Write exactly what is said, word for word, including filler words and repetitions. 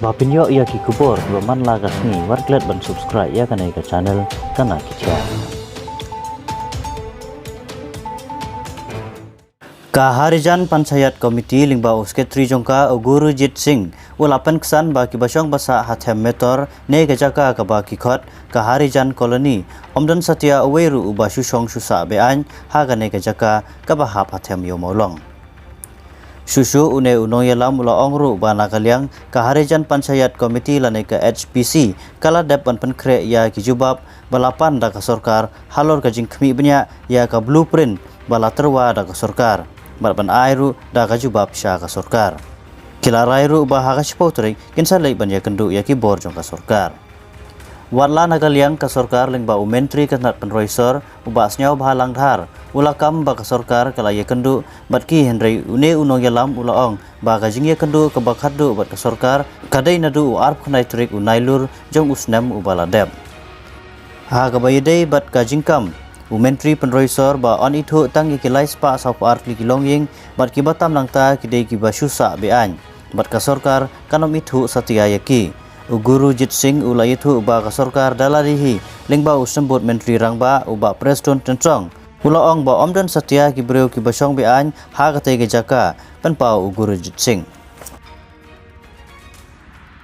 Ba pynïoh ïa ki khubor kiba man la ka sngi, wat klet ban subscribe ïa kane ka channel Kana Khithiah. Ka Harijan Panchayat Committee lyngba u Secretary jong ka u Gurujit Singh u la pynksan ba kiba shong ba sah ha them Metor ne ka jaka kaba ki khot ka Harijan Colony, ym don satia uwei ruh uba shu shong shu sah be-aiñ ha kane ka jaka kaba hap ha them Ïew Mawlong. Shuh shuh une u nongïalam u la ong ruh ba na ka liang ka Harijan Panchayat Committee lane ka H P C ka la dep ban pynkhreh ïa ki jubab ba la pan da ka sorkar halor ka jingkhmih bniah ïa ka blueprint ba la tyrwa da ka sorkar bad ban ai ruh da ka jubab sha ka sorkar. Ki la rai ruh ba ha ka shiphew tarik kin sa leit ban ïakynduh ïa ki bor jong ka sorkar. Wat la na ka liang ka sorkar lyngba u Myntri ka tnat pynroi sor u Bah Sniawbhalang Dhar u la kam ba ka sorkar ka la ïakynduh bad ki, hynrei une u nongïalam u la ong ba ka jingïakynduh kaba khatduh bad ka sorkar ka dei naduh u arphew khyndai tarik u Nailur jong u snem uba la dep. Ha kaba ïadei bad ka jingkam u Myntri pynroi sor ba yn ithuh tang ïa ki lai spah sawphew ar tylli ki longïing bad kiba tam nangta ki dei kiba shu sah be-aiñ bad ka sorkar kan ym ithuh satia ïa ki, u Gurujit Singh u la ïathuh ba ka sorkar da lade hi lyngba u Symbud Myntri Rangbah u Bah Prestone Tynsong u la ong ba ym don satia ki briew kiba shong be-aiñ ha katei ka jaka, pynpaw u Gurujit Singh.